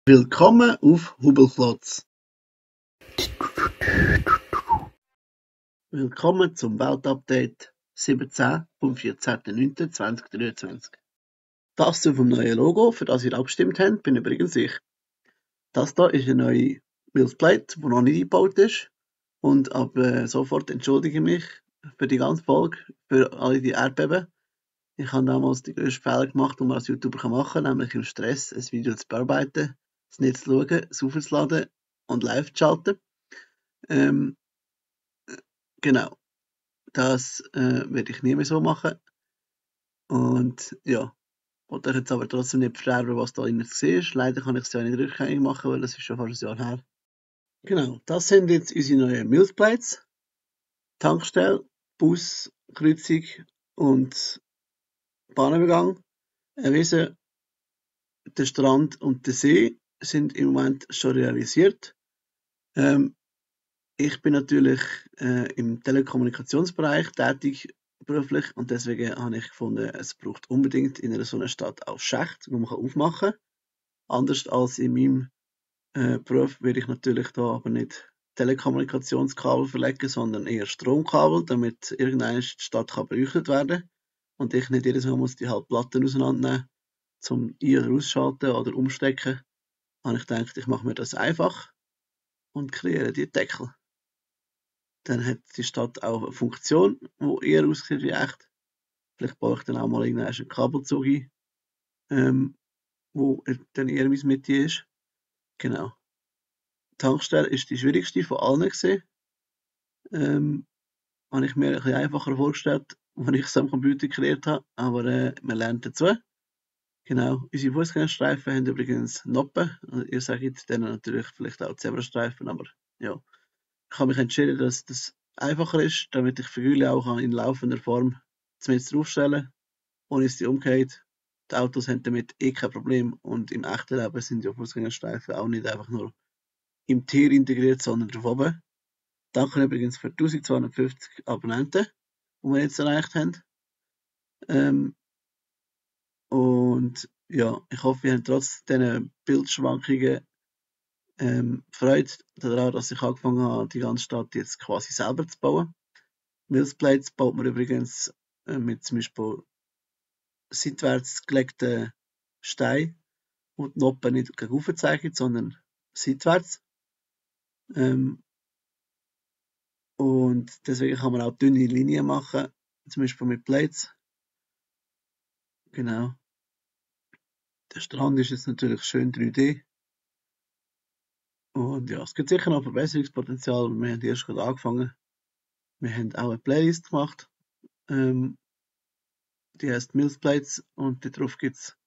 Willkommen auf Hubelklotz. Willkommen zum Weltupdate 17 vom 14.09.2023. Das vom neuen Logo, für das ihr abgestimmt habt, bin übrigens ich. Das hier ist eine neue Bildplate, die noch nicht eingebaut ist. Und ab sofort entschuldige ich mich für die ganze Folge, für alle die Erdbeben. Ich habe damals die grössten Fehler gemacht, die man als YouTuber machen kann, nämlich im Stress ein Video zu bearbeiten, es nicht zu schauen, es aufzuladen und live zu schalten. Genau, das werde ich nie mehr so machen. Und ja, wollte euch jetzt aber trotzdem nicht verderben, was da drin war. Leider kann ich es ja nicht rückgängig machen, weil das ist schon fast ein Jahr her. Genau, das sind jetzt unsere neuen Milchplates. Tankstelle, Bus, Kreuzung und Bahnübergang. Wiese, der Strand und der See sind im Moment schon realisiert. Ich bin natürlich im Telekommunikationsbereich tätig beruflich und deswegen habe ich gefunden, es braucht unbedingt in einer so einer Stadt auch Schächte, die man aufmachen kann. Anders als in meinem Beruf werde ich natürlich da aber nicht Telekommunikationskabel verlegen, sondern eher Stromkabel, damit irgendwann die Stadt kann beleuchtet werden und ich nicht jedes Mal muss die halben Platten auseinandernehmen, zum ein- oder ausschalten oder umstecken. Habe ich gedacht, ich mache mir das einfach und kreiere die Deckel. Dann hat die Stadt auch eine Funktion, die eher aussieht wie echt. Vielleicht baue ich dann auch mal irgendeinen Kabelzug ein, wo dann eher mein Metier ist. Genau. Die Tankstelle ist die schwierigste von allen gesehen. Habe ich mir ein bisschen einfacher vorgestellt, als ich es am Computer kreiert habe, aber man lernt dazu. Genau. Unsere Fußgängerstreifen haben übrigens Noppen. Ihr sagt denen natürlich vielleicht auch Zebrastreifen, aber ja. Ich habe mich entschieden, dass das einfacher ist, damit ich Figürchen auch in laufender Form zumindest draufstellen kann, ohne dass die umgeht. Die Autos haben damit kein Problem und im echten Leben sind ja Fußgängerstreifen auch nicht einfach nur im Tier integriert, sondern drauf oben. Danke übrigens für 1250 Abonnenten, die wir jetzt erreicht haben. Und ja, ich hoffe, ihr habt trotz diesen Bildschwankungen Freude daran, dass ich angefangen habe, die ganze Stadt jetzt quasi selber zu bauen. Milchplates baut man übrigens mit zum Beispiel seitwärts gelegten Steinen, wo die Noppen nicht gegen oben zeigen, sondern seitwärts. Und deswegen kann man auch dünne Linien machen, zum Beispiel mit Plates. Genau. Der Strand ist jetzt natürlich schön 3D. Und ja, es gibt sicher noch Verbesserungspotenzial. Wir haben erst gerade angefangen. Wir haben auch eine Playlist gemacht. Die heißt Milchplates und darauf gibt es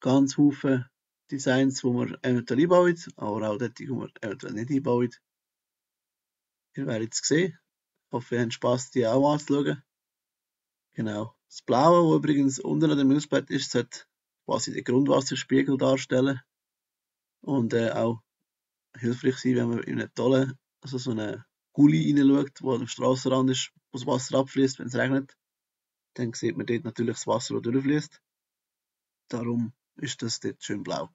ganz viele Designs, die wir eventuell einbauen, aber auch dort, die wir eventuell nicht einbauen. Ihr werdet es sehen. Ich hoffe, ihr habt Spass, die auch anzuschauen. Genau. Das Blaue, das übrigens unten an der Milchplatte ist, sollte quasi den Grundwasserspiegel darstellen und auch hilfreich sein, wenn man in einen tollen, also so einen Gully reinschaut, wo am Strassenrand ist, wo das Wasser abfließt, wenn es regnet. Dann sieht man dort natürlich das Wasser, das durchfließt. Darum ist das dort schön blau.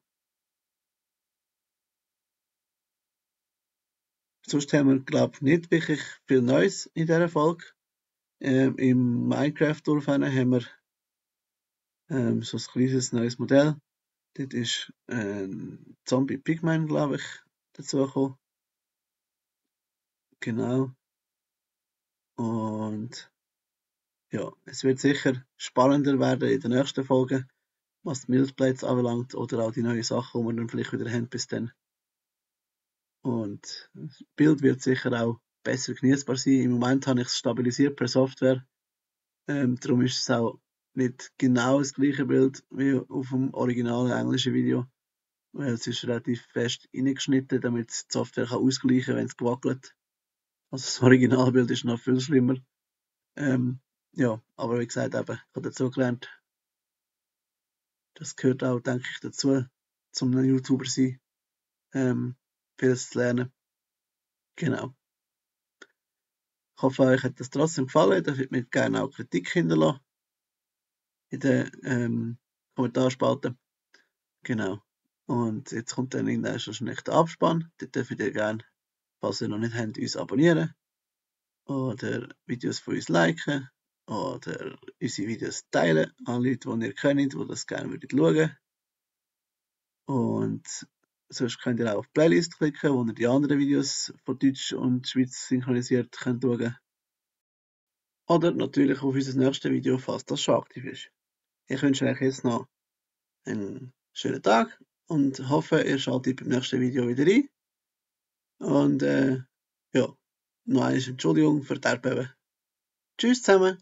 Sonst haben wir, glaube ich, nicht wirklich viel Neues in dieser Folge. Im Minecraft-Dorf haben wir so ein kleines neues Modell. Dort ist ein Zombie Pigman, glaube ich, dazugekommen. Genau. Und ja, es wird sicher spannender werden in den nächsten Folgen, was die Milchplates anbelangt oder auch die neuen Sachen, die wir dann vielleicht wieder haben bis dann. Und das Bild wird sicher auch besser genießbar sein. Im Moment habe ich es stabilisiert per Software. Darum ist es auch nicht genau das gleiche Bild wie auf dem originalen englischen Video. Weil es ist relativ fest reingeschnitten, damit die Software kann ausgleichen kann, wenn es gewackelt. Also das Originalbild ist noch viel schlimmer. Ja, aber wie gesagt, eben, ich habe dazu gelernt. Das gehört auch, denke ich, dazu, zum einem YouTuber sein. Vieles zu lernen. Genau. Ich hoffe, euch hat das trotzdem gefallen. Ihr dürft mir gerne auch Kritik hinterlassen in den Kommentarspalte. Genau. Und jetzt kommt dann irgendwann wahrscheinlich der Abspann. Dort dürft ihr gerne, falls ihr noch nicht habt, uns abonnieren oder Videos von uns liken oder unsere Videos teilen an Leute, die ihr kennt, die das gerne schauen würden. Und sonst könnt ihr auch auf die Playlist klicken, wo ihr die anderen Videos von Deutsch und Schweiz synchronisiert könnt schauen. Oder natürlich auf unser nächstes Video, falls das schon aktiv ist. Ich wünsche euch jetzt noch einen schönen Tag und hoffe, ihr schaltet beim nächsten Video wieder ein. Und ja, noch einmal Entschuldigung für die Erdbeben. Tschüss zusammen!